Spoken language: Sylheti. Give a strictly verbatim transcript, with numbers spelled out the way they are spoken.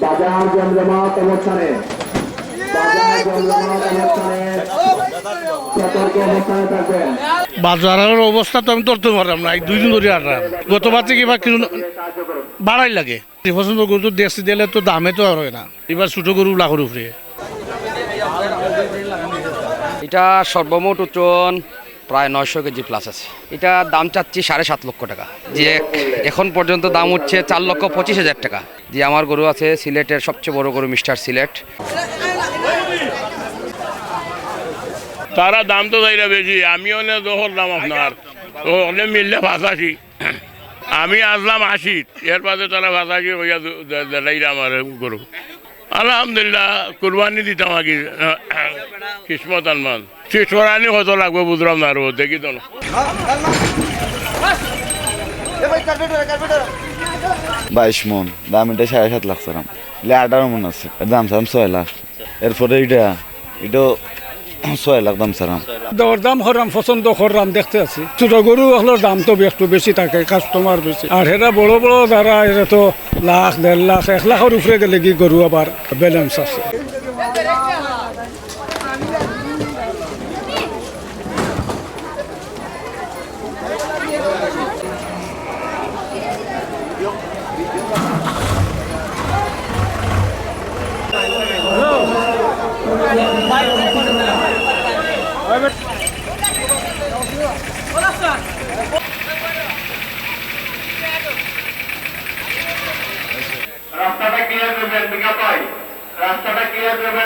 বাজার জমজমাট অবস্থানে, বাজার জমজমাট অবস্থানে, সতর্ক অবস্থানে থাকবেন। বাজারের অবস্থা তো আমি ধরতে পারলাম না, এই দুই দিন ধরে আর না। গতবার থেকে এবার কিছু বাড়াই লাগে। পছন্দ করতো দেখছি দিলে তো দামে তো আর হয় না, এবার ছোট গরু লাখের উপরে। এটা সর্বমোট ওজন প্রায় নয়শো কেজি প্লাস আছে। এটা দাম চাচ্ছি সাড়ে সাত লক্ষ টাকা। যে এক-, এখন পর্যন্ত দাম উঠছে চার লক্ষ পঁচিশ হাজার টাকা। যে আমার গরু আছে সিলেটের সবচেয়ে বড় গরু, মিস্টার সিলেট। তারা দাম তো চাইরা বেশি, আমি অনে দখল দাম আপনার, ও অনে মিললে পাঁচাশি। আমি আসলাম আশি, এর বাদে তারা বাতাসি হইয়া দু-, দে-, দেলাইরা আমার গরু। আলহামদুলিল্লাহ, কুরবানি দিতাম আগে, কিসমত আনমান। ঠিক করানি কত লাগবে বুঝলাম না আরো, দেখি তো না। বাইশ মন, দাম এটা সাড়ে সাত লাখ চারাম। এলে আঠারো মন আছে, এর দাম চারাম ছয় লাখ। এরপরে এটা, এটাও ছয় লাখ দাম চারাম। দরদাম করলাম, পছন্দ করলাম, দেখতে আছি। ছোট গরু অকলর দাম তো একটু বেশি থাকে, কাস্টমার বেশি। আর এরা বড় বড় যারা, এরা তো লাখ, দেড় লাখ, এক লাখের উপরে গেলে কি গরু আবার ব্যালেন্স আছে। রাস্তাটা ক্লিয়ার করবেন, বিকাশ ভাই। রাস্তাটা ক্লিয়ার করবেন।